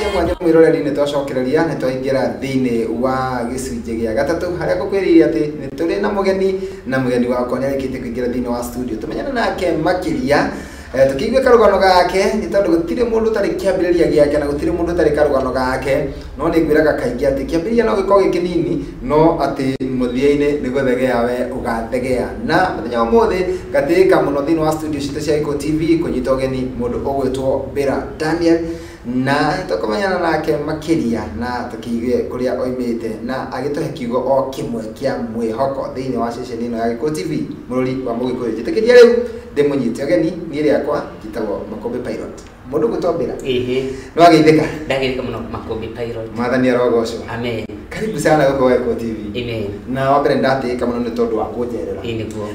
Mwanya mwiroreri nĩ twacokereria nĩ twaingĩra thĩinĩ wa gĩcunjĩ gĩa gatatũ harĩa ngũkwĩrĩire atĩ nĩ tũrĩ na mũgeni na mũgeni wakwa nĩ arĩkĩtie kũingĩra thĩinĩ wa studio tũmenyane nake makĩria tũkĩigue karũgano gake nĩ tondũ gũtirĩ mũndũ ũtarĩ kĩambĩrĩria gĩake na gũtirĩ mũndũ ũtarĩ karũgano gake no nĩ ngwĩraga kaingĩ atĩ kĩambĩrĩria no gĩkorwo gĩ kĩnini no atĩ mũthia-inĩ nĩ gũthegea we ũgathegea na mũthenya wa ũmũthĩ ngatĩĩka mũno thĩinĩ wa studio citũ cia Gĩkũyũ TV kũnyita ũgeni mũndũ ũgwĩtwo Mbĩra Daniel na tũkũmenyana nake makĩria na tũkĩigue kũrĩa oimĩte na agĩtũhe kiugo o kĩmwe kĩa mwĩhoko thĩinĩ wa ceceni ĩno ya Gĩkũyũ TV mũrori wa Mũgĩkũyũ. Njĩtĩkĩria rĩu ndĩmũnyite ũgeni niĩ rĩakwa njĩtagwo Makũmbĩ Pilot. Mũndũ ũgwĩtwo Mbĩra Ĩhĩ. nĩ wageithĩka? Ndageithĩka mũno Makũmbĩ Pilot. Mwathani arogocwo. Amen. Karibu sana gũkũ gwa Gĩkũyũ TV. Amen. Na wa mbere ndatĩĩka mũno nĩ tondũ wa kũnjerera. Ĩĩ nĩguo.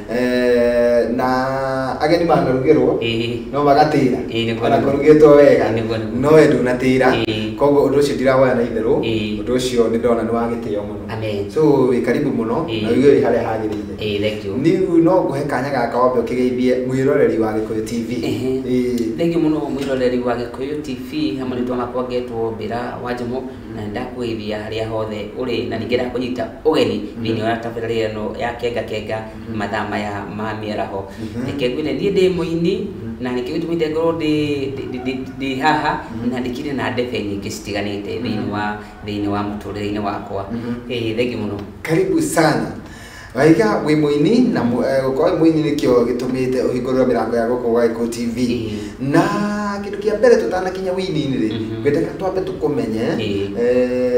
Na ageni manarugĩrwo Ĩĩ. no magatĩra Ĩĩ nĩguo. ona kũrugĩtwo wega Ĩĩ nĩguo nĩguo. no we ndunatĩra Ĩĩ. koguo ũndũ ũcio ndirawoya na itherũ Ĩĩ. ũndũ ũcio nĩ ndona nĩ wa gĩtĩo mũno. Amen. So wĩ karibu mũno Ĩĩ. na ũigue wĩ harĩa hagĩrĩire. Ĩĩ, thank you. Niu no ngũhe kanya gaka wambe ũkĩgeithie mwĩroreri wa Gĩkũyũ TV. Ĩhĩ. Ĩĩ. Thank you mũno mwĩroreri wa Gĩkũyũ TV hamwe rĩtwa makwa ngetwo Mbĩra wa Njomo na nĩndakũgeithia harĩa hothe ũrĩ na ningĩ ndakũnyita ũgeni thĩinĩ wa tabarĩra ĩno ya Kenga Kenga mathaa maya ma mĩaraho. Reke ngwĩre niĩ ndĩ mũini na nĩkĩo gĩtũmĩte ngorwo ndĩ haha na ndĩkire na ndebe nyingĩ citiganĩte thĩinĩ wa mũtũrĩre-inĩ wakwa. Ĩĩ, thank you mũno. Karibu sana. Waiga wĩ mũini na gũkorwo wĩ mũini nĩkĩo gĩtũmĩte ũhingũrĩrwo mĩrango ya gũkũ gwa Gĩkũyũ TV. Ĩĩ. Na kĩndũ kĩa mbere tũtanakinya wĩini-inĩ rĩ ngwendaga twambe tũkũmenye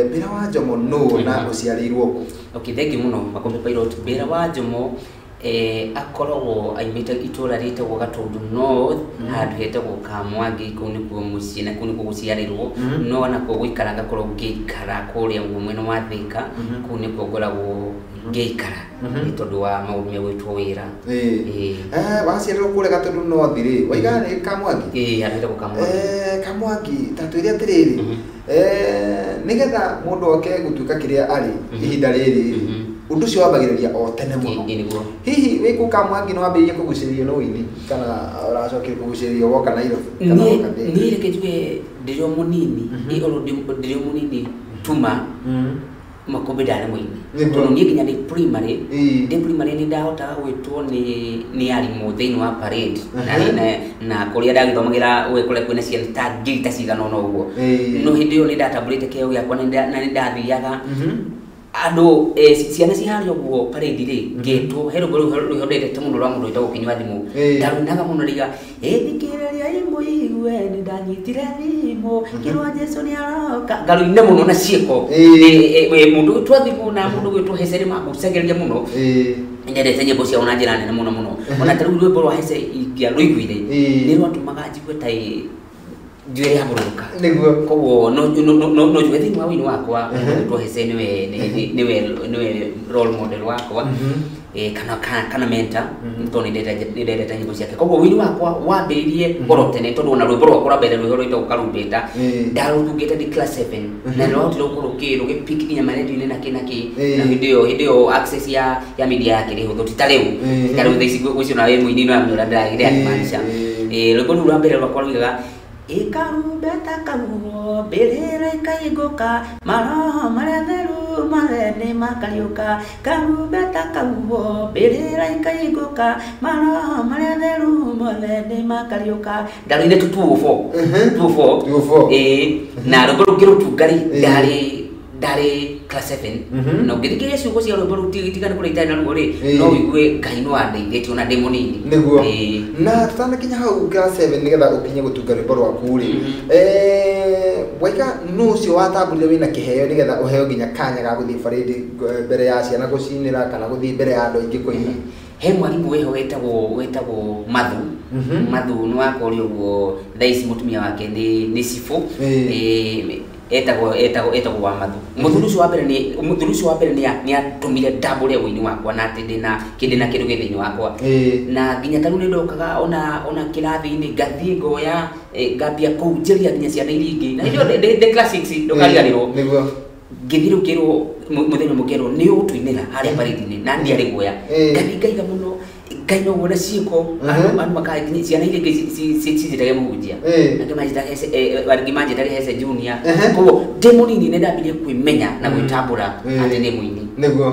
Mbĩra wa Njomo nũ na ũciarĩirwo kũ? Okay, thank you mũno Makũmbĩ Pilot. Mbĩra wa Njomo akoragwo aimĩte itũra rĩtagwo Gatũndũ North handũ hetagwo Kamwangi kũu nĩkuo mũciĩ na kũu nĩkuo gũciarĩrwo no nakuo gũikara ngakorwo ngĩikara kũrĩa ũguo mwena wa Thĩka kũu nĩkuo ngoragwo ngĩikara nĩ tondũ wa maũndũ megwĩtwo wĩra. Ĩĩ. Ĩĩ. Waciarĩrwo kũrĩa Gatũndũ North rĩ waiga nĩ Kamwangi? Ĩĩ, handũ hetagwo Kamwangi. Kamwangi ta twĩre atĩrĩrĩ nĩgetha mũndũ oke gũtuĩka kĩrĩa arĩ ihinda rĩrĩ rĩ ũndũ ũcio wambagĩrĩria o tene mũno. Ĩĩ nĩguo. Hihi wĩ kũu Kamwangi nĩ wambĩrĩirie kũgucĩrĩrio nĩ ũini kana ũracokire kũgucĩrĩrio woka Nairobi kana woka Thĩka? Niĩ reke njuge ndĩrĩ o mũnini ĩ oro ndĩrĩ o mũnini tuma Makũmbĩ ndarĩ mũini tondũ niĩ nginya ndĩ primary ndĩ primary nĩ ndahotaga gwĩtwo nĩ arimũ thĩinĩ wa parade na kũrĩa ndagĩthomagĩra we kũrĩa kwĩna ciana ta ngiri ta cigana ũna ũguo no hĩndĩ ĩyo nĩ ndatambũrĩte kĩheo gĩakwa na nĩ ndathiaga andũ ciana ci harĩa ũguo parade rĩ ngetwo he rwĩmbo rũu rwendete mũno rwa mũndũ wĩtagwo Kĩnyua Thimũ ndaruinaga mũno rĩiga ĩthikĩrĩria imũigue nĩ ndanyitire thimũ kĩrwa Jesũ nĩ aroka ngaruina mũno na ciĩko. Mũndũ gwĩtwo Thimũ na mũndũ gwĩtwo Hece nĩ mangucagĩrĩria mũno nyendete nyĩmbo ciao na njĩra nene mũno mũno ona ta rĩu rwĩmbo rwa Hece ingĩarũiguire nĩ rwatũmaga njigue ta njuĩrĩ yahũrũrũka Nĩguo. Koguo no njuge thĩinĩ wa wĩini wakwa mũndũ Hece nĩwe role model wakwa kana mentor tondũ nĩ ndendete nyĩmbo ciake koguo wĩini wakwa wambĩrĩirie oro tene tondũ ona rwĩmbo rwakwa rwa mbere rwĩho rwĩtagwo Karumbeta ndarũthungĩte ndĩ class 7 na nĩ rwahotire gũkorwo rũgĩpick nginya marendio-inĩ na kĩ na kĩ na hĩndĩ ĩyo access ya media yakĩrĩ hũthũ ti ta rĩu ta rĩu thaa ici gwĩcio na wĩ mũini no amenya ũrĩa ndĩrakĩmaanisha. Rwĩmbo rũu rwa mbere rwakwa rũigaga ĩkarumbeta kahuho mbĩrĩra ĩkaigũka maroho marĩa theru mothe nĩ makariũka karumbeta kahuho mbĩrĩra ĩkaigũka maroho marĩa theru mothe nĩ makariũka ndarũire tu 204 204. 204. Ĩĩ na rwĩmbo rũngĩ rũtunga rĩ ndarĩ class 7 na ũngĩthikĩrĩria ciugo cia rwĩmbo rũu tiga nĩ kũrĩa itarĩ naruo rĩ no ũigue Ngai no andeithĩtie ona ndĩ mũnini. Nĩguo. Ĩĩ. Na tũtanakinya hau class 7 nĩgetha ũkinye gũtunga rwĩmbo rwaku rĩ waiga nũ ũcio watambũrire wĩna kĩheo nĩgetha ũheo nginya kanya ga gũthiĩ parade mbere ya ciana gũcinĩra kana gũthiĩ mbere ya andũ aingĩ kũina? He mwarimũ wĩho wetagwo Mathu. Mathu nĩ wakwa ũguo thaa ici mũtumia wake nĩ cibũ. Etagwo wa Mathu. Mũthuri ũcio wa mbere nĩ atũmire ndambũre ũini wakwa na atĩ ndĩna kĩndũ gĩ thĩinĩ wakwa na nginya ta rĩu nĩ ndokaga ona kĩrathi-inĩ ngathiĩ ngoya ngambia kũhunjĩria nginya ciana iria ingĩ na hĩndĩ ĩyo ndĩ class 6 ndũkariganĩrwo ngĩthiĩ rĩu ngĩrwo mũthenya ũmwe ngĩrwo nĩ ũgũtũinĩra harĩa parade-inĩ na ndiarĩ guoya ngathiĩ ngaiga mũno. Ngai no wona ciĩko andũ makae ciana iria ingĩ ciĩtage mũhunjia angĩ manjĩtage angĩ manjĩtage Hesse Junior. Koguo ndĩ mũnini nĩ ndambirie kwĩmenya na gwĩtambũra atĩ ndĩ mũini. Nĩguo.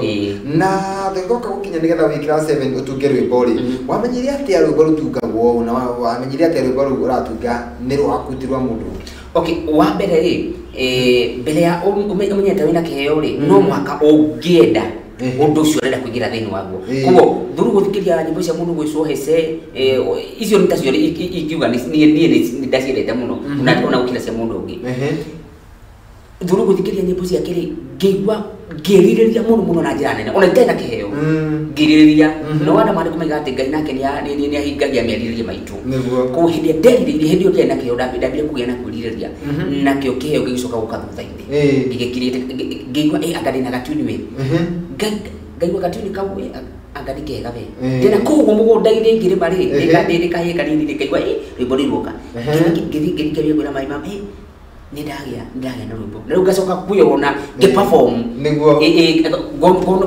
Na tũgĩcoka gũkinya nĩgetha wĩ class 7 ũtunge rwĩmbo rĩ, wamenyire atĩa rwĩmbo rũtungagwo ũũ, na wamenyire atĩa rwĩmbo rũu ũratunga nĩ rwaku ti rwa mũndũ? Okay, wa mbere rĩ, mbere ya ũmenyete wĩna kĩheo rĩ, no mũhaka ũngĩenda ũndũ ũcio ũrenda kũingĩra thĩinĩ waguo. Koguo thuru gũthikĩria nyĩmbo cia mũndũ gwĩcwo Hesse, icio nĩ tacio ingiuga niĩ nĩ ndaciendete mũno ona gũkĩra cia mũndũ ũngĩ. Thuru gũthikĩria nyĩmbo ciake rĩ, ngĩigua ngĩrirĩria mũno mũno na njĩra nene ona itarĩ na kĩheo, ngĩrirĩria. No andũ maandĩko maiga atĩ Ngai nake nĩ ahingagia merirĩria maitũ. Koguo hĩndĩ ĩrĩa nderirĩirie, hĩndĩ ĩyo ndiarĩ na kĩheo, ndambire kũgĩa na kwĩrirĩria, nakĩo kĩheo gĩgĩcoka gũka thutha-inĩ. Ngĩgĩkirĩte ngĩigua anga ndĩna gatuni we, ngaigua gatuni kau anga nĩ kega we, ndĩna kũu ũguo mũgũnda-inĩ ngĩrĩma rĩ, ndĩ kahĩĩ kanini rĩ, ngaigua rwĩmbo rũu ruoka. Ngĩthiĩ ngĩria kwĩra mai mama, nĩ ndagĩa na rwĩmbo. Na rĩu ngacoka kwĩona ngĩ-perform. Nĩguo.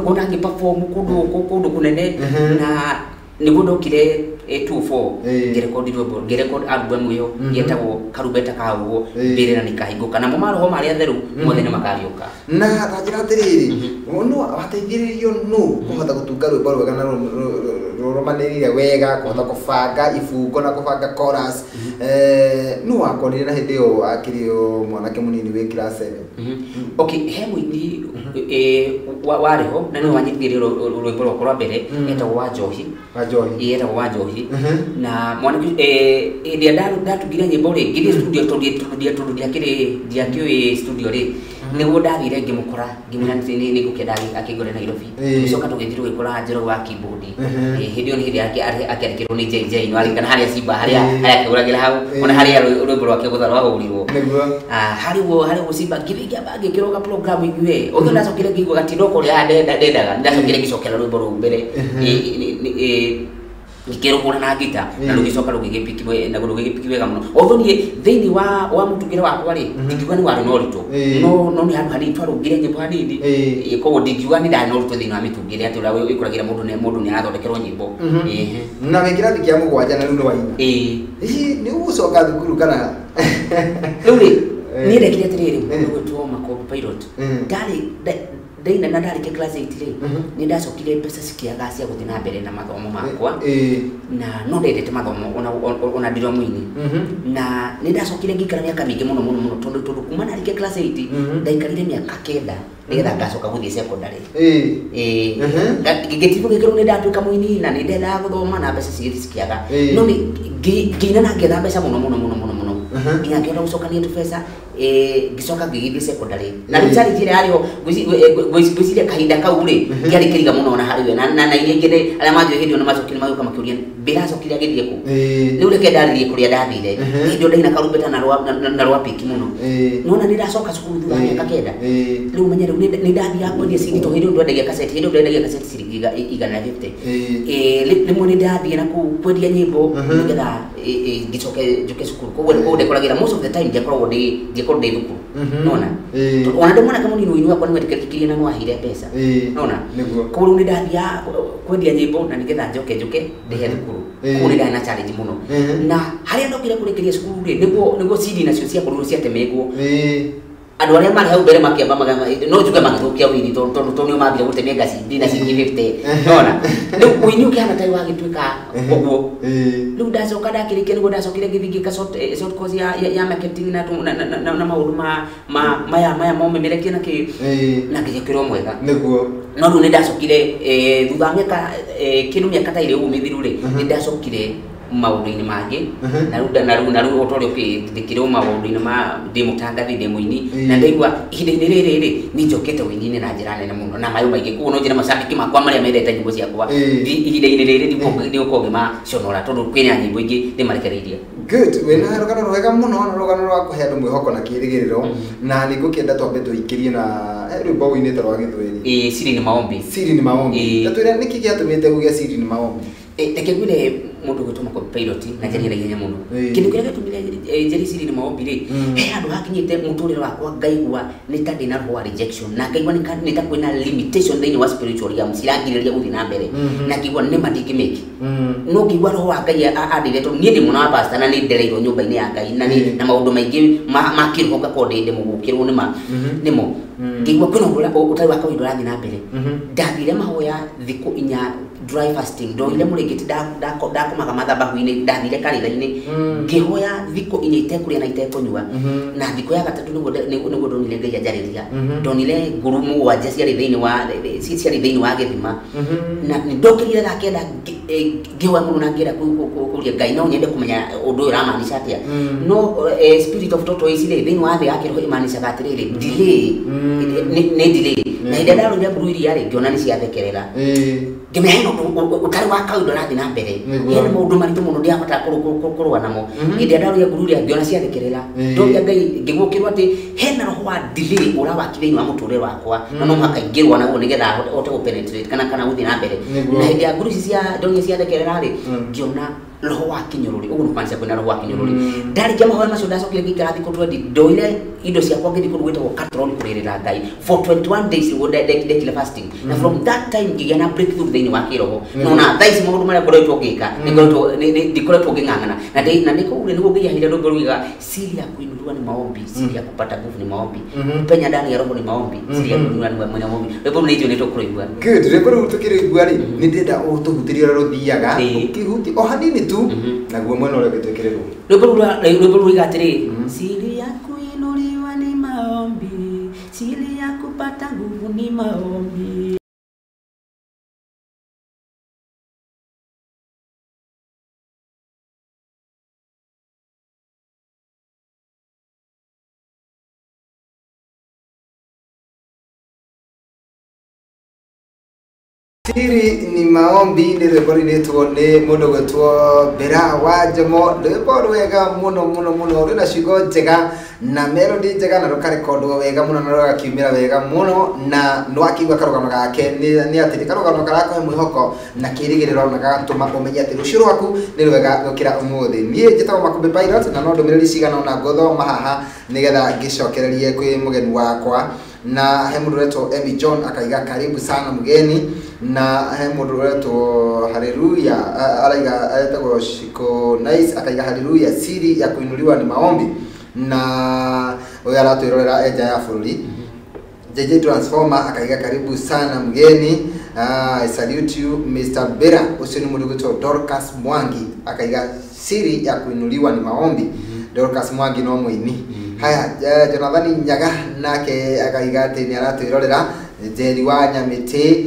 Ngona ngĩ-perform kũndũ kũnene, na nĩguo ndokire 24 ngĩrekondi rwĩmbo, ngĩrekondi album ĩyo yetagwo Karumbeta ka ũguo, mbĩrĩra nĩkahingũka, namo maroho marĩa theru mothe nĩ makariũka. Na ta njĩra atĩrĩrĩ, no wateithĩrĩirio nũ kũhota gũtunga rwĩmbo rwega na rũrũmanĩrĩire wega, kũhota kũbanga ibungo na kũbanga chorus? Nũ wakorire na hĩndĩ ĩyo akĩrĩ o mwanake mũnini wĩ class 7? Okay, he mũini warĩ ho na nĩwe wanyitithirie rwĩmbo rwakwa rwa mbere, etagwo Wanjohi. Wanjohi. Etagwo Wanjohi. Na mwanake hĩndĩ ĩrĩa ndatungire nyĩmbo rĩ, ngĩthiĩ studio tondũ ndiakĩũĩ studio rĩ, nĩguo ndathire ngĩmũkora, ngĩmwĩra nĩ ngũkĩenda akĩngore Nairobi. Tũgĩcoka tũgĩthiĩ tũgĩkora Njoroge wa keyboard. Hĩndĩ ĩyo nĩ hĩndĩ akĩandĩkĩrwo nĩ JJ, nĩ waririkana harĩa Simba, harĩa akĩgũragĩra hau, ona harĩa rwĩmbo rwake gũtha rwahũrirwo. Harĩ ũguo Simba ngĩthiĩ ngĩamba ngĩkĩrwo ga program inyuĩ. Ũguo ndacokire ngĩigua gatinoko ũrĩa ndendaga, ndacokire ngĩcokera rwĩmbo rũu mbere. Ngĩkĩrũhũra na ngita, na rũgĩcoka rũgĩgĩpiki na rũgĩgĩpiki wega mũno. Although niĩ thĩinĩ wa mũtungĩre wakwa rĩ, ndingiuga nĩ warĩ na ũritũ, no nĩ handũ hanini twarũngire nyĩmbo hanini. Koguo ndingiuga nĩ ndarĩ na ũritũ thĩinĩ wa mĩtungĩre atĩ ũrĩa wĩkoragĩra mũndũ nĩ arathondekerwo nyĩmbo. Na wĩ kĩrathi kĩa mũgwanja na rĩu nĩ waina. Hihi nĩ ũgũcoka thukuru kana? Rĩu rĩ, niĩ ndekire atĩrĩrĩ, mũndũ ũgwĩtwo Makombe Pilot, ndarĩ ndaina na ndarĩkia class 8 rĩ, nĩ ndacokire mbeca cikĩaga cia gũthiĩ na mbere na mathomo makwa, na no ndendete mathomo ona ndĩrĩ o mũini. Na nĩ ndacokire ngĩikara mĩaka mĩingĩ mũno mũno mũno, tondũ kuma ndarĩkia class 8 ndaikarire mĩaka 9 nĩgetha ngacoka gũthiĩ secondary. Ngĩtigwo gĩkĩrwo nĩ ndatuĩka mũini na nĩ ndendaga gũthoma na mbeca cigĩthiĩ cikĩaga. No nĩ ngĩina na ngĩetha mbeca mũno mũno mũno mũno mũno, nginya ngĩhota gũcokania tũbeca, ngĩcoka ngĩgĩthiĩ secondary. Na rĩu challenge ĩrĩa yarĩ ho, ngwĩciria kahinda kau rĩ, kĩarĩ kĩriga mũno ona harĩ we, na iria ingĩ arĩa manjũĩ hĩndĩ ĩyo nĩ macokire magĩũka makĩũria mbĩracokire agĩthiĩ kũ. Rĩu reke ndarĩrie kũrĩa ndathire. Hĩndĩ ĩyo ndaina karumbeta na rwa piki mũno. Nona nĩ ndacoka cukuru thutha wa mĩaka 9. Rĩu menye rĩu nĩ ndathiaga kwendia CD, tondũ hĩndĩ ĩyo ndwendagia kaseti, hĩndĩ ĩyo ndwendagia kaseti ciringi 150. Rĩmwe nĩ ndathiĩ na kũu kwendia nyĩmbo nĩgetha ngĩcoke njoke cukuru. Koguo ndekoragĩra most of the time ndiakoragwo ndĩ thukuru. Nona ona ndĩ mwanake mũnini ũini wakwa nĩ wetĩkĩrĩkirie na nĩ waheire mbeca. Nona koguo rĩu nĩ ndathiaga kwendia nyĩmbo na nĩgetha njoke ndĩhe thukuru. Koguo nĩ ndarĩ na challenge mũno. Na harĩa ndokire kũrĩkĩria cukuru rĩ, nĩguo CD nacio ciakorirwo ciatemengwo. Andũ arĩa marĩ hau mbere makĩamba no njuge magĩthũkia ũini tondũ nĩo mambire gũtemenga CD na ciringi 50. Nona rĩu ũini ũkĩhana ta wagĩtuĩka ũguo. Rĩu ndacoka ndakĩrĩkia nĩguo ndacokire ngĩthiĩ ngĩka short course ya marketing na maũndũ maya momemerekia na kĩ, na ngĩgĩkĩrwo mwega. Nĩguo. No rĩu nĩ ndacokire thutha wa mĩaka kĩndũ mĩaka ta ĩrĩ ũguo mĩthiru rĩ, nĩ ndacokire maũndũ-inĩ mangĩ, na rĩu o ta ũrĩa ndĩkĩrwo maũndũ-inĩ ma ndĩ mũtangathi, ndĩ mũini, na ndaigua ihinda-inĩ rĩrĩ rĩ, nĩ njokete ũini-inĩ na njĩra nene mũno na mayũ maingĩ. Koguo no njĩre macambĩki makwa marĩa mendete nyĩmbo ciakwa, ihinda-inĩ rĩrĩ ndigũkorwo ngĩmaconora tondũ kwĩna nyĩmbo ingĩ ndĩmarekereirie. Good, wĩna rũgano rwega mũno, na rũgano rwa kũhe andũ mwĩhoko na kĩĩrĩgĩrĩro, na nĩ ngũkĩenda twambe tũikĩrie na rwĩmbo ũinĩte rwa Gĩthweri. Siri ni maombi. Siri ni maombi. Ta twĩre nĩkĩ gĩatũmĩte uge siri ni maombi? Reke ngwĩre Mũndũ gwĩtwo Makũmbĩ Pilot na njarie na ihenya mũno. Kĩndũ kĩrĩa gĩatũmire njarie siri nĩ maombi rĩ, he handũ hakinyĩte mũtũrĩre wakwa ngaigua nĩ ta ndĩna roho wa rejection, na ngaigua nĩ ta kwĩna limitation thĩinĩ wa spiritual realm cirangirĩrĩria gũthiĩ na mbere, na ngĩigua nĩma ndingĩmĩki. No ngĩigua roho wa Ngai andĩire, tondũ niĩ ndĩ mwana wa pastor na nĩ ndereirwo nyũmba-inĩ ya Ngai na na maũndũ maingĩ ma kĩroho ngakorwo ndĩ mũgũkĩrwo nĩmo. Ngĩigua kwĩna ũndũ ũrĩa ũtarĩ wa kawaida ũrathiĩ na mbere. Ndathire mahoya thikũ 4 dry fasting, ndoire mũrĩngĩti, ndakomaga mathabahu-inĩ, ndathire kanitha-inĩ ngĩhoya thikũ 4 itekũrĩa na itekũnyua. Na thikũ ya gatatũ nĩguo ndonire Ngai anjarĩria. Ndonire nguru 7 ciarĩ thĩinĩ wa gĩthima. Na nĩndokĩrire thaa 9 ngĩhoya mũno na ngĩenda kũria Ngai no nyende kũmenya ũndũ ũyũ ũramaanisha atĩa. No spirit of tortoise rĩ, thĩinĩ wa thĩ ya kĩroho ĩmaanishaga atĩrĩrĩ, delay, nĩ delay. Na hĩndĩ ĩrĩa ndarorire nguru iria rĩ, ngĩona nĩ ciathekerera. Ngĩmenya hena ũndũ ũtarĩ wa kawaida ũrathiĩ na mbere, hena maũndũ maritũ mũno ndĩrabatara kũrũa namo. Hĩndĩ ĩrĩa ndarorire nguru iria ngĩona ciathekerera, ndoria Ngai ngĩgũkĩrwo atĩ hena roho wa delay ũrawaki thĩinĩ wa mũtũrĩre wakwa, na no mũhaka ingĩrũa naguo nĩgetha hote gũ-penetrate kana gũthiĩ na mbere. Na hĩndĩ ya nguru ici ndonire ciathekerera rĩ, ngĩona roho wa kinyũrũri, ũguo nĩ kũmaanisha kwĩna roho wa kinyũrũri. Ndarĩkia mahoya macio ndacokire ngĩikara thikũ 20, ndoire indo ciakwa ngĩthiĩ kũndũ gwĩtagwo Katron kũrĩrĩra Ngai for 21 days nĩguo ndekire fasting. Na from that time ngĩgĩa na breakthrough thĩinĩ wa kĩroho. No na thaa ici maũndũ marĩa ngoretwo ngĩka, ndikoretwo ngĩng'ang'ana. Na nĩ kũu rĩ nĩguo Ngai aheire rwĩmbo ruiga siri ya kuinuliwa ni maombi, siri ya kupata nguvu ni maombi, kupenya ndani ya roho ni maombi, siri ya kuinuliwa ni maombi. Rwĩmbo rũu nĩ njũĩ nĩ tũkũrũigua. Good, rwĩmbo rũu tũkĩrũigua rĩ, nĩ ndĩrenda ũtũhutĩrie ũrĩa rũthiaga, ũkĩhuti o hanini tu, naguo mwena ũrĩa ũngĩ twĩkĩre rũu. Rwĩmbo rũu ruiga atĩrĩ, siri ya kuinuliwa ni maombi, siri ya kupata nguvu ni maombi. Siri ni maombi nĩ rwĩmbo rũinĩtwo nĩ mũndũ gwĩtwo Bera wa Njomo, rwĩmbo rwega mũno mũno mũno, rwĩna ciugo njega na melody njega na rũkarekondwo wega mũno na rũgakiumĩra wega mũno, na nĩwakĩigua karũgano gake nĩ atĩ nĩ karũgano karakũhe mwĩhoko na kĩĩrĩgĩrĩro na gagatũma ũmenye atĩ rũciũ rwaku nĩ rwega gũkĩra ũmũthĩ. Niĩ njĩtagwo Makũmbĩ Pilot na no ndũmĩrĩri cigana ũna ngũthoma haha nĩgetha ngĩcokererie kwĩ mũgeni wakwa. Na he mũndũ ũretwo Emmy John akaiga karibu sana mgeni, na he mũndũ ũretwo Haleluya araiga etagwo Shiko Nice akaiga haleluya, siri ya kuinuliwa ni maombi, na ũyũ aratwĩrorera enja ya bũrũri. JJ Transformer akaiga karibu sana mgeni. I salute you Mr. Bera. Ũcio nĩ mũndũ ũgwĩtwo Dorcas Mwangi akaiga siri ya kuinuliwa ni maombi. Dorcas Mwangi no mũini. Haya, Jonathan Nyaga nake akaiga atĩ nĩ aratwĩrorera. Njeri wa Nyamĩtĩ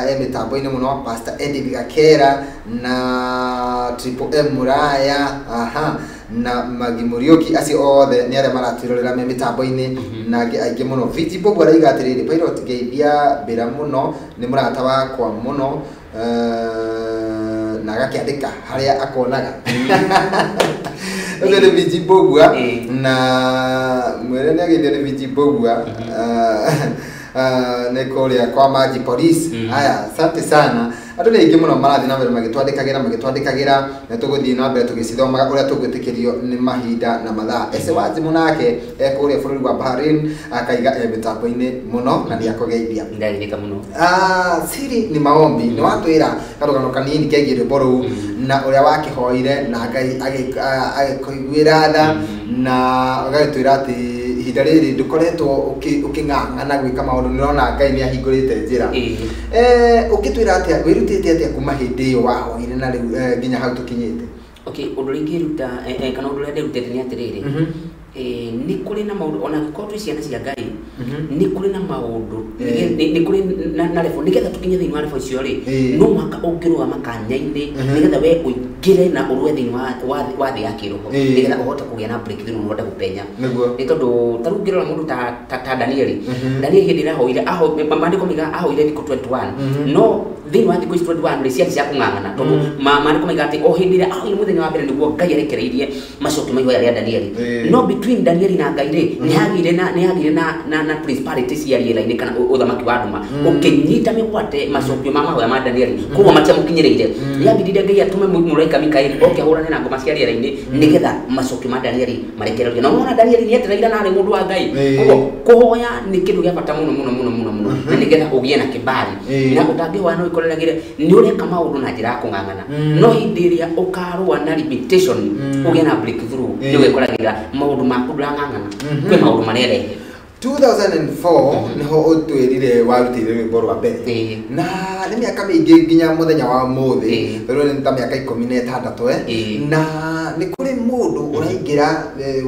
e mĩtambo-inĩ mũno, Pastor Eddie Gakera na Triple M Muraya, aha, na Magi Mũriũki, acio othe nĩ arĩa maratwĩrorera me mĩtambo-inĩ na angĩ aingĩ mũno. Viji Bogo araiga atĩrĩrĩ, Pilot ngeithia Bera mũno, nĩ mũrata wakwa mũno, na agakĩandĩka harĩa akonaga. Ũcio nĩ Viji Mbũgua, na mwĩre nĩ ageithio nĩ Viji Mbũgua, nĩ kũrĩa kwa Maji Police. Haya, asante sana. Andũ nĩ aingĩ mũno marathiĩ na mbere magĩtwandĩkagĩra, na tũgũthiĩ na mbere tũgĩcithomaga ũrĩa tũgwĩtĩkĩrio nĩ mahinda na mathaa. Ese wa Njimũ nake e kũrĩa bũrũri wa Bahrain akaiga e mĩtambo-inĩ mũno na nĩ akũgeithia. Ndageithĩka mũno. Siri ni maombi, nĩ watwĩra karũgano kanini kegiĩ rwĩmbo rũu na ũrĩa wakĩhoire na Ngai agĩkũiguĩra tha, na ũgagĩtwĩra atĩ ihinda rĩrĩ ndũkoretwo ũkĩng'ang'ana gwĩka maũndũ, nĩ ũrona Ngai nĩ ahingũrĩte njĩra. Ũngĩtwĩra atĩa, wĩrutĩte atĩa kuma hĩndĩ ĩyo wahoire na rĩu nginya hau tũkinyĩte? Okay, ũndũ ũrĩa ingĩruta kana ũndũ ũrĩa ndĩrutĩte nĩ atĩrĩrĩ, nĩ kũrĩ na maũndũ ona angĩkorwo twĩ ciana cia Ngai, nĩ kũrĩ na maũndũ, nĩ kũrĩ na level, nĩgetha tũkinye thĩinĩ wa level icio rĩ, no mũhaka ũngĩrũgama kanya-inĩ nĩgetha we ũingĩre na ũrũe thĩinĩ wa thĩ ya kĩroho, nĩgetha ũhote kũgĩa na breakthrough na ũhote gũpenya. Nĩ tondũ ta rĩu ũngĩrora mũndũ ta Danieli, Danieli hĩndĩ ĩrĩa ahoire, maandĩko maigaga ahoire thikũ 21, no thĩinĩ wa thikũ ici 21 rĩ, ciarĩ cia kũng'ang'ana, tondũ maandĩko maigaga atĩ o hĩndĩ ĩrĩa ahoire mũthenya wa mbere nĩguo Ngai arekereirie macokio ma ihoya rĩa Danieli. No between Danieli na Ngai rĩ, nĩ hagĩire na principality cia rĩera-inĩ kana ũthamaki wa nduma ũkĩnyita mĩgwate macokio ma mahoya ma Danieli, koguo matiamũkinyĩrĩire. Yambindire Ngai atũme mũraika Mũraika Mikaeli oke ahũrane na ngoma cia rĩera-inĩ nĩgetha macokio ma Danieli marekererio. Na ũrona Danieli nĩetereire na arĩ mũndũ wa Ngai. Koguo kũhoya nĩ kĩndũ gĩa bata mũno mũno mũno mũno mũno, na nĩgetha ũgĩe na kĩbali. Na ũtangĩhoya no ũkoreragĩre nĩ ũreka maũndũ na njĩra ya kũng'ang'ana, no hĩndĩ ĩrĩa ũkarũa na limitation ũgĩe na breakthrough, nĩ ũgĩkoragĩra maũndũ maku ndũrang'ang'ana, kwĩ maũndũ marerehe. 2004 niho utwirire warutire rwimbo rwa mbere, na nĩ mĩaka mĩingĩ nginya mũthenya wa ũmũthĩ, rĩu nĩ ta mĩaka 16, na nĩ kũrĩ mũndũ ũraingĩra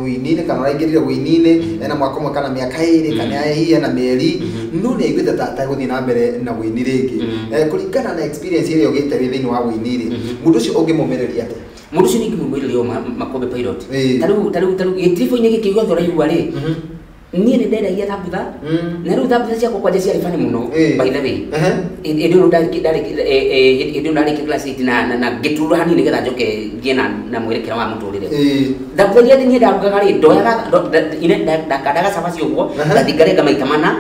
ũini-inĩ kana ũraingĩrire ũini-inĩ ena mwaka ũmwe kana mĩaka 2 kana ena mĩeri, no nĩ aiguĩte ta ategũthiĩ na mbere na ũini rĩngĩ. Kũringana na experience ĩrĩa ũgĩte wĩ thĩinĩ wa ũini rĩ, mũndũ ũcio ũngĩmũmĩrĩria atĩa? Mũndũ ũcio ningĩmũmĩrĩria Makombe Pilot. Tarĩu gĩtiribũ-inĩ gĩkĩ gĩothe ũraigua rĩ, niĩ nĩ ndendagia thambutha, na rĩu thambutha ciakwa kwanja ciarĩ bani mũno, by the way. Hĩndĩ ĩyo ndarĩkia class 8 na ngĩturura hanini nĩgetha njoke ngĩe na mwerekera wa mũtũrĩre. Thambutha iria niĩ ndarugaga rĩ, ndoyaga ndakandaga cabaci ũguo, ngathiĩ ngarenga maita mana,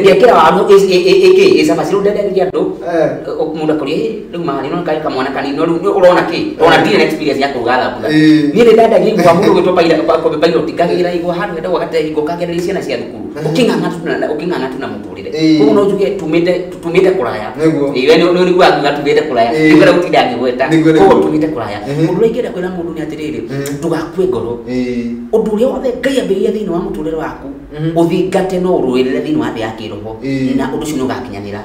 ngekĩra waru ĩkĩ cabaci, rĩu ndendagia andũ, mũndũ akoria rĩu marĩ no karĩ kamwana kanini, no rĩu ũrona kĩ, ona ndirĩ na experience ya kũruga thambutha. Niĩ nĩ ndendagia igwa mũndũ ũgwĩtwo Pilot, ngagĩra igwa handũ hetagwo gatehingo kagereria ciana cia thukuru, ũkĩng'ang'a tu na mũtũrĩre. Koguo no njuge tumĩte kũraya. We nĩ ũiguaga ngiuga tumĩte kũraya, ndikwenda gũtinda ngĩgweta. Koguo tumĩte kũraya. Ũndũ ũrĩa ingĩenda kwĩra mũndũ nĩ atĩrĩrĩ, ndũgakue ngoro. Ũndũ ũrĩa wothe Ngai ambĩrĩria thĩinĩ wa mũtũrĩre waku, ũthingate no ũrũĩrĩre thĩinĩ wa thĩ ya kĩroho, na ũndũ ũcio nĩ ũgakinyanĩra.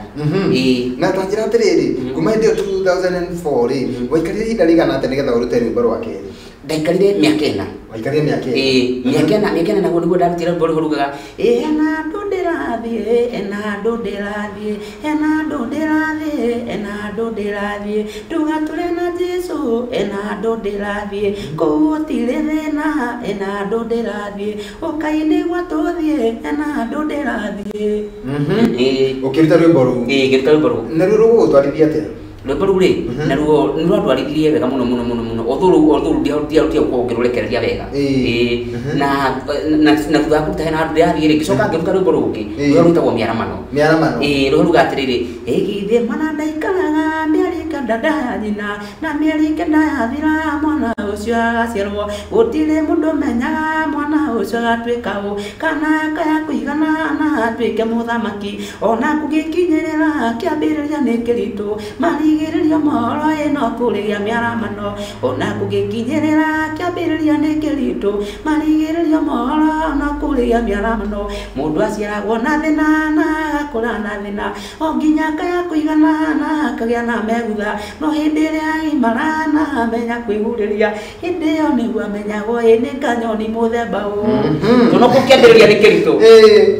Na ta njĩra atĩrĩrĩ, kuma hĩndĩ ĩyo 2004 rĩ, waikarire ihinda rĩigana atĩa nĩgetha ũrute rwĩmbo rwa kerĩ? Ndaikarire mĩaka 4. Waikarire mĩaka 4? Mĩaka 4 naguo nĩguo ndarutire rwĩmbo rũu rugaga, ena andũ ndĩrathiĩ, ena andũ ndĩrathiĩ, ena andũ ndĩrathiĩ, ena andũ ndĩrathiĩ, ndũgatũre na Jesũ, ena andũ ndĩrathiĩ, kũu gũtirĩ thĩna, ena andũ ndĩrathiĩ, ũkai nĩguo tũthiĩ, ena andũ ndĩrathiĩ. Ũkĩruta rwĩmbo rũu? Ĩĩ, ngĩruta rwĩmbo rũu. Naruo rũgũgũtwarithia atĩa? Rwĩmbo rũu rĩ, naruo nĩ rwandwarithirie wega mũno mũno mũno mũno, although ndiahotire gũkorwo ngĩrũrekereria wega. Na thutha wa kũruta hena handũ ndĩrathiĩ rĩ, ngĩcoka ngĩruta rwĩmbo rũngĩ, rũrĩa rwĩtagwo Mĩaramano. Mĩaramano. Ĩĩ, rũrĩa rugaga atĩrĩrĩ, ĩgithĩ mwana ndaikaraga mĩeri 9 ya nyina, na mĩeri 9 yathira mwana ũcio agaciarwo, gũtirĩ mũndũ ũmenyaga mwana ũcio agatuĩka ũ, kana akaya kũigana na atuĩke mũthamaki, ona kũgĩkinyĩrĩra kĩambĩrĩria nĩ kĩritũ, marigĩrĩrio mohoro ĩno kũrĩgia mĩaramano, ona kũgĩkinyĩrĩra kĩambĩrĩria nĩ kĩritũ, marigĩrĩrio mohoro no kũrĩgia mĩaramano, mũndũ aciaragwo na thĩna na agakũra na thĩna, o nginya akaya kũigana na akagĩa na megutha, no hĩndĩ ĩrĩa agimara na amenya kwĩhurĩria, hĩndĩ ĩyo nĩguo amenyagwo ĩ nĩ kanyoni mũthemba ũũ. No kũkĩambĩrĩria nĩ kĩritũ,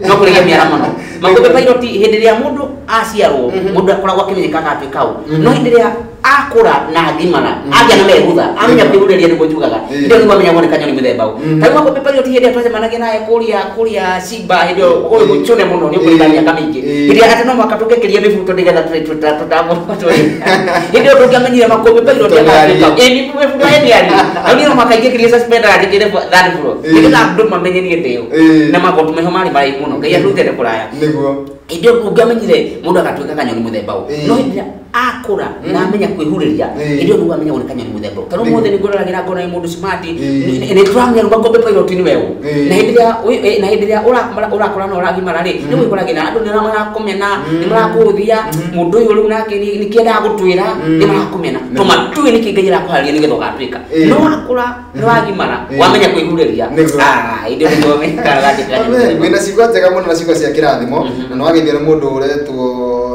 no kũrĩgia mĩaramano. Makombe Pilot hĩndĩ ĩrĩa mũndũ aciarwo, mũndũ akoragwo akĩmenyeka agatuĩka ũ, no hĩndĩ ĩrĩa akũra na agimara, agĩa na megutha, amenya kwĩhurĩria nĩguo njugaga, hĩndĩ ĩyo nĩguo amenyagwo nĩ kanyoni mũthemba ũũ. Ta rĩu Makombe Pilot hĩndĩ ĩrĩa twacemanagia naye kũrĩa Simba, hĩndĩ ĩyo ũyũ mũcune mũno nĩ ũkũringana mĩaka mĩingĩ, hĩndĩ ĩrĩa atĩ no mũhaka tũngĩkĩria mĩbuto nĩgetha tũtamũtwe, hĩndĩ ĩyo tũngĩamenyire Makombe Pilot agatuĩka ũ, ĩ mĩbuto ĩ mĩario, na niĩ no mũhaka ingĩkĩrie suspender na njĩkĩre third floor, nĩgetha andũ mamenye niĩ ndĩ ũ, na magotu meho marĩ maraihu mũno, Ngai atũrutĩte kũraya. Nĩguo. Hĩndĩ ĩyo ũngĩamenyire mũndũ agatuĩka kanyoni mũthemba ũũ, no hĩndĩ ĩrĩa akũra na amenya kwĩhurĩria, hĩndĩ ĩyo nĩguo amenyagwo nĩ kanyoni mũthemba ũũ. Tondũ ũmũthĩ nĩngũroragĩra ngona wĩ mũndũ smart, nĩ tũramenya rĩu Makombe Pilot nĩwe ũ. Na hĩndĩ ĩrĩa ũrakũra na ũragimara rĩ, nĩ wĩkoragĩra andũ nĩ marakũmena, nĩ marakũhũthia, mũndũ ũyũ rĩu nake nĩkĩ endaga gũtwĩra, nĩ marakũmena. Tondũ matiũĩ nĩkĩ Ngai arakũharĩria nĩgetha ũgatuĩka. No wakũra nĩ wagimara, wamenya kwĩhurĩria, hĩndĩ ĩyo nĩguo ũmenyekaga ũgatuĩka kanyoni mũthemba ũũ. Wĩna ciugo njega mũno na ciugo cia kĩrathimo, na nĩ wageithio nĩ mũndũ ũretwo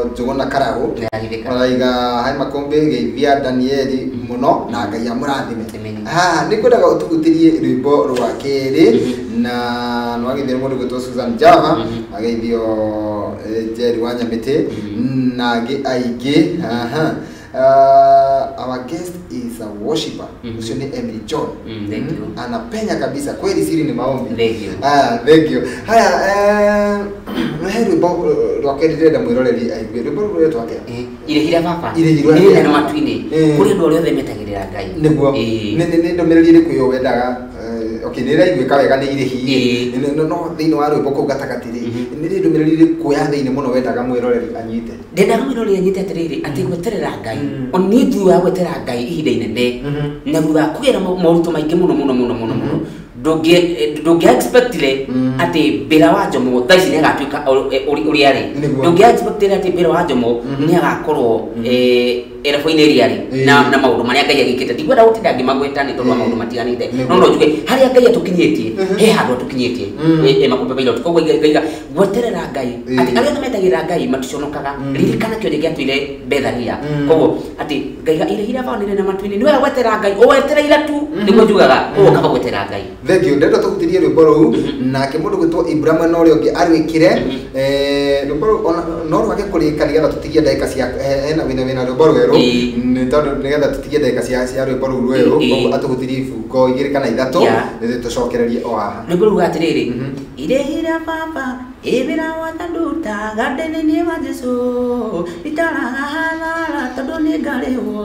Njũgũna Karagũ. Maraiga hai Makombe geithia Danieli mũno na Ngai amũrathime. Nĩ ngwendaga ũtũhutĩrie rwĩmbo rwa kerĩ, na nĩ wageithio nĩ mũndũ ũgwĩtwo Susan Java, ageithio Jerry wa Nyamĩtĩ na angĩ aingĩ. Our guest is a worshipper. Ucio ni Emily John. Thank you. Anapenya kabisa kweli, siri ni maombi. Thank you. Thank you. Haya, he rwĩmbo rwa kerĩ ndĩrenda mwĩroreri aigue. Rwĩmbo rũu rwetwo atĩa? Irĩhi rĩa baba. Irĩhi rĩa Nĩ na matu-inĩ. Kũrĩ andũ arĩa othe metagĩrĩra Ngai. Nĩguo. Nĩ ndũmĩrĩri ĩrĩkũ ĩyo wendaga Okay, nĩ ĩraiguĩka wega nĩ irĩhi no thĩinĩ wa rwĩmbo kũu gatagatĩ rĩ nĩ rĩ ndũmĩrĩri ĩrĩkũ ya thĩinĩ mũno wendaga mwĩroreri anyite? Ndendaga mwĩroreri anyite atĩrĩrĩ, atĩ gweterera Ngai niĩ thutha wa gweterera Ngai ihinda inene na thutha wa kũgera moritũ maingĩ mũno mũno mũno mũno mũno, ndũngĩ expectire atĩ Mbĩra wa Njomo thaa ici nĩagatuĩka ũrĩa arĩ. Ndũngĩ expectire atĩ Mbĩra wa Njomo nĩagakorwo ĩrabu-inĩ ĩrĩa arĩ na maũndũ marĩa Ngai agĩkĩte. Ndikwenda gũtinda ngĩmagweta nĩ tondũ wa maũndũ matiganĩte, no no njuge harĩa Ngai atũkinyĩtie he handũ atũkinyĩtie Makũmbĩ Pilot. Koguo ngaiga gweterera Ngai atĩ arĩa othe metagĩrĩra Ngai maticonokaga. Ririkana kĩonje gĩatũire Bethania. Koguo atĩ ngaiga irĩhi rĩa baba nĩ rĩnene matu-inĩ, nĩ wega gweterera Ngai, ũwetereire tu nĩguo njugaga, koguo kaba gweterera Ngai. Thank you. Ndenda tũhutĩrie rwĩmbo rũu nake mũndũ gwĩtwo Ibrahim na ũrĩa ũngĩ arwĩkĩre rwĩmbo rũu no rwage kũrĩka nĩgetha tũtigie ndagĩka cia hena wĩna rwĩmbo rwerũ nĩ tondũ nĩgetha tũtigie ndagĩka cia rwĩmbo rũu rwerũ, koguo atũhutĩrie ibungo 2 kana 3 tũcokererie o haha. Rwĩmbo rũu atĩrĩrĩ, irĩhi rĩa baba ĩbĩra wathanduta gandene-inĩ wa Jesũ itaraga hathara tondũ nĩ ngarĩhwo.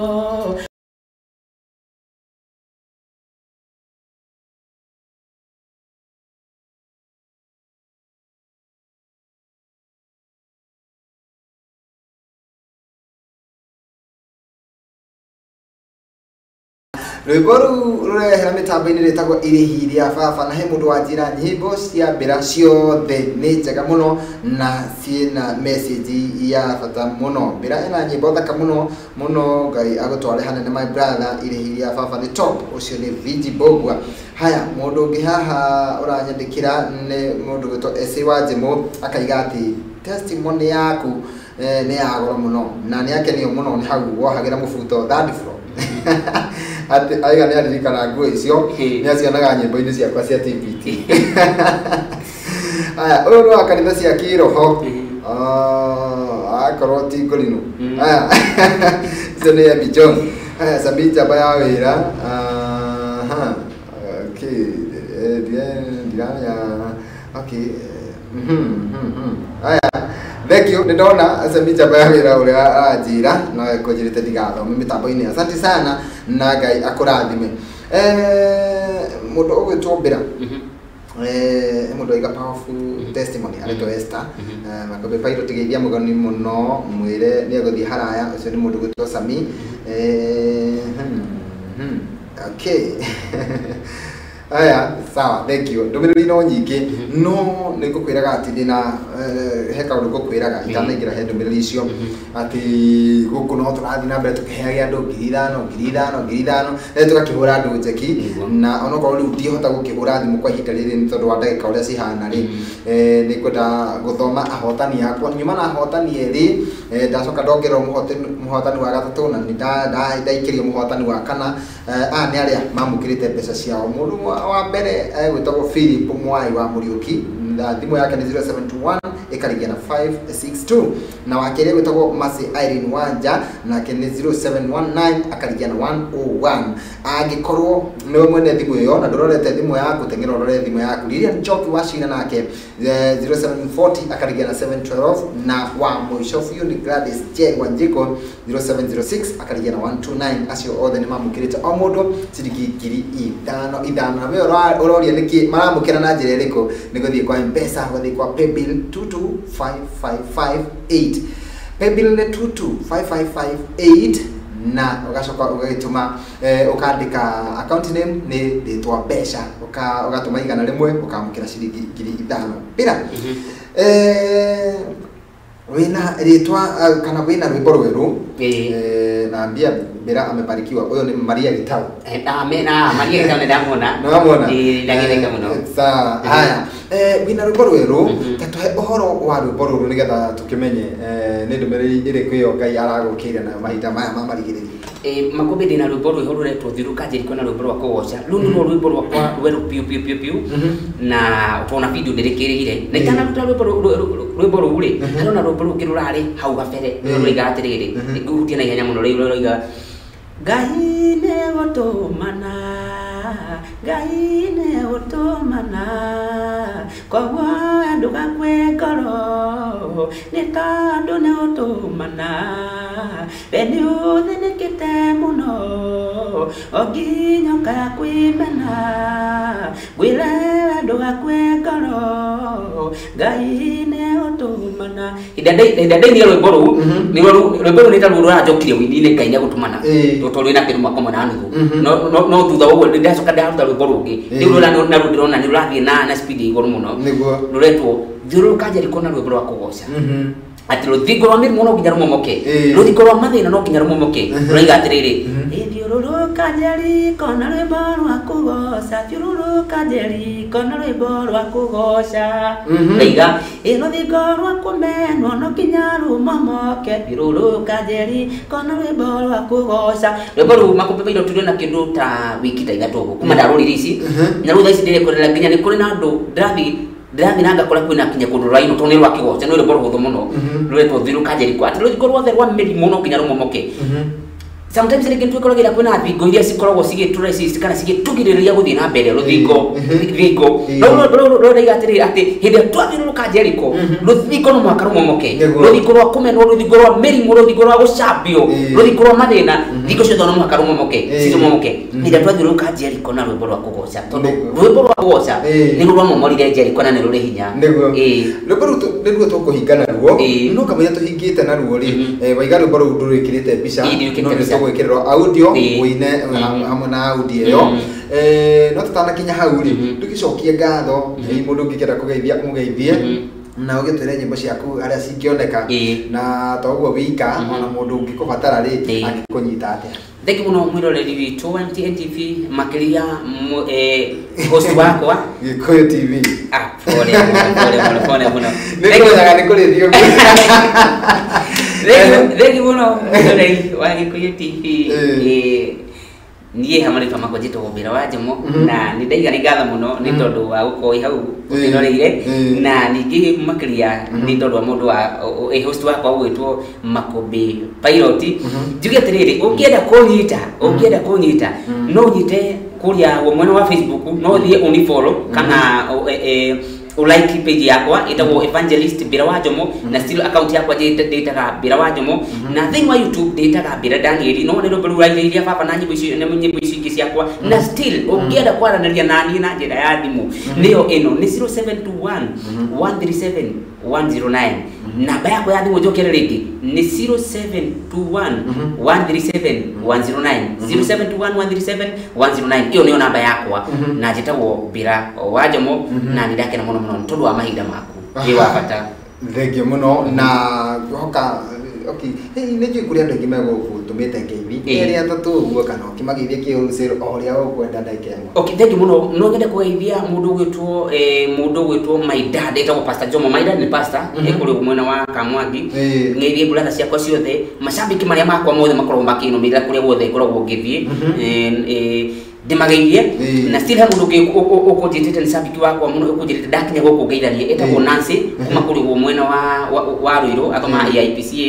Rwĩmbo rũu rũrehera mĩtambo-inĩ rĩtagwo irĩhi rĩa baba, na he mũndũ wanjĩra nyĩmbo cia Mbĩra ciothe nĩ njega mũno na ciĩna message ya bata mũno. Mbĩra ĩna nyĩmbo thaka mũno mũno, Ngai agũtware hanene my brother. Irĩhi rĩa baba nĩ top. Ũcio nĩ Viji Mbogua. Haya, mũndũ ũngĩ haha ũranyandĩkĩra nĩ mũndũ gwĩtwo Ese wa Njimũ, akaiga atĩ testimony yaku nĩ ya goro mũno na nĩ akenio mũno nĩ hau wohagĩra mũbuto third floor. Atĩ aiga nĩ aririkana nguo icio nĩ acionaga nyĩmbo-inĩ ciakwa cia TBT. Aya, ũyũ nĩ wa kanitha cia kĩroho akorwo ti ngũrinũ. Aya, icio nĩ Emi John. Aya, Sami njamba ya wĩra. Okay, ndiramenya. Okay. Aya, thank you. Nĩ ndona Sami njamba ya wĩra ũrĩa aranjĩra no ekũnjĩrĩte ndigathome mĩtambo-inĩ. Asante sana na Ngai akũrathime. Mũndũ ũgwĩtwo Mbĩra mũndũ aiga powerful testimony aretwo Esther. Makũmbĩ Pilot geithia mũgeni mũno mwĩre nĩ egũthiĩ haraya. Ũcio nĩ mũndũ ũgwĩtwo Sami. Okay. Aya, sawa, thank you. Ndũmĩrĩri no nyingĩ no nĩ ngũkwĩraga atĩ ndĩna he kaũndũ ngũkwĩraga itanaingĩra he ndũmĩrĩri icio atĩ gũkũ no tũrathiĩ na mbere tũkĩheage andũ 5,000 5,000 5,000 tũgakĩhũra andũ njeki, na onokorwo rĩu ndihota gũkĩhũra thimũ kwa ihinda rĩrĩ nĩ tondũ wa ndagĩka ũrĩa cihana rĩ, nĩ ngwenda gũthoma ahotani akwa. Nyuma na ahotani erĩ, ndacoka ndongererwo mũhotani wa gatatũ na nĩ ndaikĩrio mũhotani wa kana. Aya nĩ arĩa mamũkĩrĩte mbeca ciao. Mũndũ wa mbere egwĩtagwo Philip Mwai wa Mũriũki, thimũ yake nĩ 071 ĩkarigia na 562, na wa kerĩ egwĩtagwo Mercy Irene Wanja, nake nĩ 0719 akarigia na 101. Angĩkorwo nĩwe mwene thimũ ĩyo na ndũrorete thimũ yaku, teng'era ũrore thimũ yaku. Lilian Njoki wa Cira nake 0740 akarigia na 712, na wa mũico biũ nĩ Gladys J Wanjiko 0706 akarigia na 129. Acio othe nĩ mamũkĩrĩte o mũndũ ciringi 5,000 5,000. Na we ũroria nĩkĩ maramũkĩra na njĩra ĩrĩkũ? Nĩ gũthiĩ kwa M-Pesa, gũthiĩ kwa paybill 225558, paybill nĩ 225558, na ũgacoka ũgagĩtũma ũkandĩka account name nĩ rĩtwa mbeca, ũgatũma 100 ũkamũkĩra ciringi 5,000. Mbĩra wĩna rĩtwa kana wĩna rwĩmbo rwerũ na mbia Mbĩra amebarikiwa. Ũyũ nĩ Maria Gitau. Amen. Maria Gitau nĩ ndamuona. Nĩ wamuona? Ndagĩtheka mũno. Sawa. Haya, wĩna rwĩmbo rwerũ, ta tũhe ũhoro wa rwĩmbo rũrũ nĩgetha tũkĩmenye nĩ ndũmĩrĩri ĩrĩkũ ĩyo Ngai aragũkĩire nayo mahinda maya ma marigĩrĩrio. Makũmbĩ ndĩna rwĩmbo rwĩho rũretwo Thiũrũrũka Jeriko na rwĩmbo rwa kũgoca. Rũu nĩrwo rwĩmbo rwakwa rwerũ piũ piũ piũ piũ, na tona video ndĩrĩkĩrĩire na itanaruta rwĩmbo rũu rĩ, harĩ ona rwĩmbo rũngĩ rũrarĩ hau gabere rũroiga atĩrĩrĩ, ngũhutia na ihenya mũno, rĩu rũroiga Ngai nĩegũtũmana, Ngai nĩegũtũmana, koguo ndũgakue ngoro nĩ tondũ nĩ ũtũmana we nĩ ũthĩnĩkĩte mũno o nginya ũkakwĩmena ngwĩre we ndũgakue ngoro Ngai nĩ ũtũmana. Hĩndĩ ĩrĩa ndainire rwĩmbo rũu rwĩmbo rũu nĩ ta ruo rũranjokirie wũini-inĩ Ngai nĩ egũtũmana tondũ rwĩna kĩndũ mwaka ũmwe na nuthu no thutha wa ũguo ndacoka ndaruta rwĩmbo rũngĩ rĩu naruo ndĩrona nĩ rũrathiĩ na speed ya igũrũ mũno rũretwo Thiũrũrũka Jeriko na rwĩmbo rwa kũgoca atĩ rũthingo rwa mĩrimũ no nginya rũmomoke rũthingo rwa mathĩna no nginya rũmomoke rũraiga atĩrĩrĩ thiũrũrũka Jeriko na rwĩmbo rwa kũgoca thiũrũrũka Jeriko na rwĩmbo rwa kũgoca raiga rũthingo rwa kũmenwo no nginya rũmomoke thiũrũrũka Jeriko na rwĩmbo rwa kũgoca. Rwĩmbo rũu Makũmbĩ Pilot rwĩna kĩndũ ta wiki ta ithatũ ũguo kuma ndarũririci na rĩu thaa ici ndĩrekorera nginya nĩ kũrĩ na andũ ndĩrathiĩ na ngakora kwĩna kinya kũndũ rũrainwo tondũ nĩ rwa kĩgoca nĩ rwĩmbo rũhũthũ mũno rũretwo Thiũrũrũka Jeriko atĩ rũthingo ruothe rwa mĩrimũ no nginya rũmomoke. Sometimes rĩngĩ twĩkoragĩra kwĩna thingo iria cikoragwo cigĩtũresist kana cigĩtũgirĩrĩria gũthiĩ na mbere rũthingo thingo no rũraiga atĩrĩrĩ atĩ hĩndĩ ĩrĩa twathiũrũrũka Jeriko rũthingo no mũhaka rũmomoke rũthingo rwa kũmenwo rũthingo rwa mĩrimũ rũthingo rwa gũcambio rũthingo rwa mathĩna thingo ciothe no mũhaka rũmomoke cirũmomoke hĩndĩ ĩrĩa twathiũrũrũka Jeriko na rwĩmbo rwa kũgoca tondũ rwĩmbo rwa kũgoca nĩruo rwamomorire Jeriko na nĩ rũrĩ hinya. Rwĩmbo rũu nĩruo tũkũhinga naruo no kamũira tũhingĩte naruo rĩ waiga rwĩmbo rũu ndũrwĩkĩrĩte mbica no gwĩkĩrĩrwo audio ũine hamwe na audio ĩyo no tũtanakinya hau rĩ tũgĩcokie ngatho mũndũ ũngĩkenda kũgeithia ũmũgeithie na ũgĩtwĩre nyĩmbo ciaku harĩa cingĩoneka na to ũguo wika ona mũndũ ũngĩkũbatara rĩ angĩkũnyita atĩa. Thengi mũno mwĩroreri witũ wa MTN TV makĩria host wakwa Gĩkũyũ TV. Pole mũno pole mũno nĩ kũmenyaga nĩ kũrĩ thiomi. Thengi mũno mwĩroreri wa Gĩkũyũ TV. Niĩ hamwe marĩtwa makwa njĩtagwo Mbĩra wa Njomo na nĩ ndaiga nĩ ngatho mũno nĩ tondũ wa gũkorwo hau ũtwĩroreire na ningĩ makĩria nĩ tondũ wa mũndũ wa host wakwa ũgwĩtwo Makũmbĩ Pilot. Njuge atĩrĩrĩ ũngĩenda kũnyita no ũnyite kũrĩa mwena wa Facebook no ũthiĩ ũnifollow kana like page yakwa ĩtagwo Evangelist Mbĩra wa Njomo na still account yakwa ndĩtaga Mbĩra wa Njomo na thĩinĩ wa YouTube ndĩtaga Mbĩra Daniel no nĩ rwĩmbo rũrairĩiria baba na nyĩmbo icio na nyĩmbo icio ingĩ ciakwa na still ũngĩenda kwaranĩria na niĩ na njĩra ya thimũ nĩyo ĩno nĩ 0721 137 109. Namba yakwa ya thimũ njokere rĩngĩ nĩ 0721 137 109 0721 137 109 ĩyo nĩyo namba yakwa na njĩtagwo Mbĩra wa Njomo na nĩ ndakena mũno mũno nĩ tondũ wa mahinda maku wĩ wa bata. Thengiũ mũno na ngũhoka okay nĩ njũĩ kũrĩ andũ aingĩ megũgũtũmĩte ngeithi erĩ atatũ ũguo kana ũkĩmageithie kĩhũrũcĩro o ũrĩa ũkwenda ndagĩka ĩmwe. Okay thengiũ mũno no nyende kũgeithia mũndũ ũgwĩtwo my dad etagwo Pastor Jomo. My dad nĩ pastor kũrĩa mwena wa Kamwangi. Ngeithie brother ciakwa ciothe macambĩki marĩa makwa mothe makoragwo makĩnũmĩrĩra kũrĩa guothe ngoragwo ngĩthiĩ ndĩmageithie na still he mũndũ ũngĩ ũkũnjĩtĩte nĩ cambĩki wakwa mũno ũkũnjĩrĩte ndakinya gũkũ ngeithanie etagwo Nancy kuma kũrĩa mwena wa Ruiru athoma AIPCA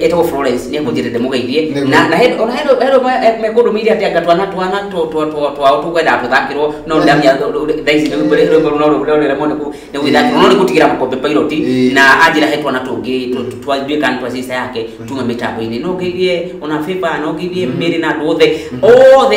etagwo Florence nĩ ekũnjĩrĩte ndĩmũgeithie na ona he mekũndũmĩire atĩ anga twana twao tũkwendaga tũthakĩrwo no ndamenya thaa ici rwĩmbo rũu no rũremwo nĩ gũgĩthakĩrwo no nĩ gũtigĩra Makũmbĩ Pilot na anjĩra he twana tũngĩ twathuĩ kana twa sister yake tume mĩtambo-inĩ no ngeithie ona Favor no ngeithie Mary na andũ othe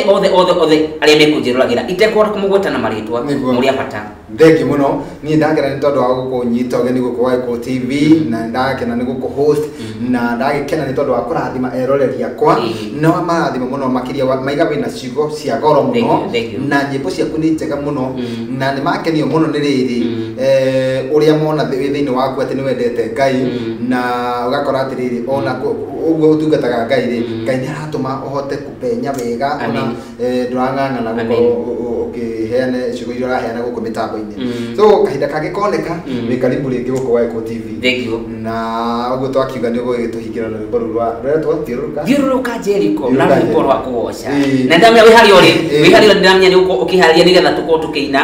othe othe othe arĩa mekũnjĩroragĩra itekũhota kũmũgweta na marĩtwa mũrĩ a bata. Thengiũ mũno niĩ ndakena nĩ tondũ wa gũkũnyita ũgeni gũkũ wa Gĩkũyũ TV na ndakena nĩ gũkũ host na ndagĩkena nĩ tondũ wa kũrathima eroreri akwa na marathima mũno makĩria maiga wĩna ciugo cia goro mũno na nyĩmbo ciaku nĩ njega mũno na nĩ makenio mũno nĩ rĩrĩ ũrĩa mona wĩ thĩinĩ waku atĩ nĩ wendete Ngai na ũgakora atĩrĩrĩ ona ũguo ũtungataga Ngai rĩ Ngai nĩ aratũma ũhote kũpenya wega ona ndũrang'ang'ana gũkorwo ũkĩheana ciugo iria ũraheana gũkũ mĩtambo-inĩ. So kahinda kangĩ koneka wĩ karibu rĩngĩ gũkũ wa Gĩkũyũ TV. Thengiũ. Na ũguo twakiuga nĩ ũgũgĩtũhingĩra na rwĩmbo rũu rũretwo Thiũrũrũka Jeriko na rwĩmbo rwa kũgoca na ndamenya wĩ harĩa ũrĩ wĩ harĩa ũrĩ ndamenya nĩ ũgũkorwo ũkĩharĩria nĩgetha tũkorwo tũkĩina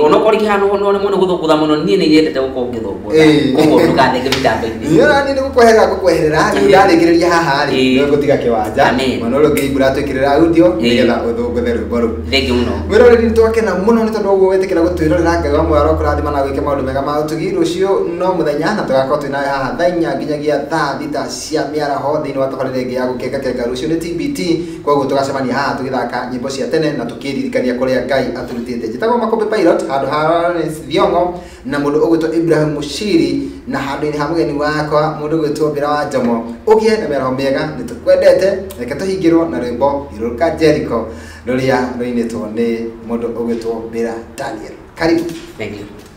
onokorwo rĩngĩ no mũno gũthũngũtha mũno niĩ nĩ nyendete gũkorwo ngĩthũngũtha koguo ndũgathenge mĩtambo-inĩ. Niĩ ona niĩ nĩ gũkweherera ngũkweherera rĩu ndarĩkĩrĩria haha rĩ nĩ ngũtiga kĩwanja mwena ũrĩa ũngĩ mbura twĩkĩrĩra audio nĩgetha ũthũngũthe rwĩmbo rũu. Thengiũ mũno. Mwĩroreri nĩ twakena Ndĩrokena mũno nĩ tondũ ũguo wetĩkĩra gũtwĩrorera. Ngai wa muoyo arokũrathima na gwĩke maũndũ mega ma ũtugi. Rũciũ no mũthenya na tũgakorwo twĩ nawe haha thaa 4 nginyagia thaa 6 cia mĩaraho thĩinĩ wa tabarĩra ĩngĩ ya gũkengakenga. Rũciũ nĩ TBT, koguo tũgacemania haha tũgĩthaka nyĩmbo cia tene na tũkĩririkania kũrĩa Ngai atũrutĩte. Njĩtagwo Makũmbĩ Pilot, handũ ha Lawrence Thiong'o na mũndũ ũgwĩtwo Ibrahim Mushiri, na handũ-inĩ ha mũgeni wakwa mũndũ ũgwĩtwo Mbĩra wa Njomo. Ũgĩe na mĩaraho mĩega, nĩ tũkwendete. Reke tũhingĩrwo na rwĩmbo Thiũrũrũka Jericho rũrĩa rũinĩtwo nĩ mũndũ ũgwĩtwo Mbĩra Daniel. Karibu. Thank you.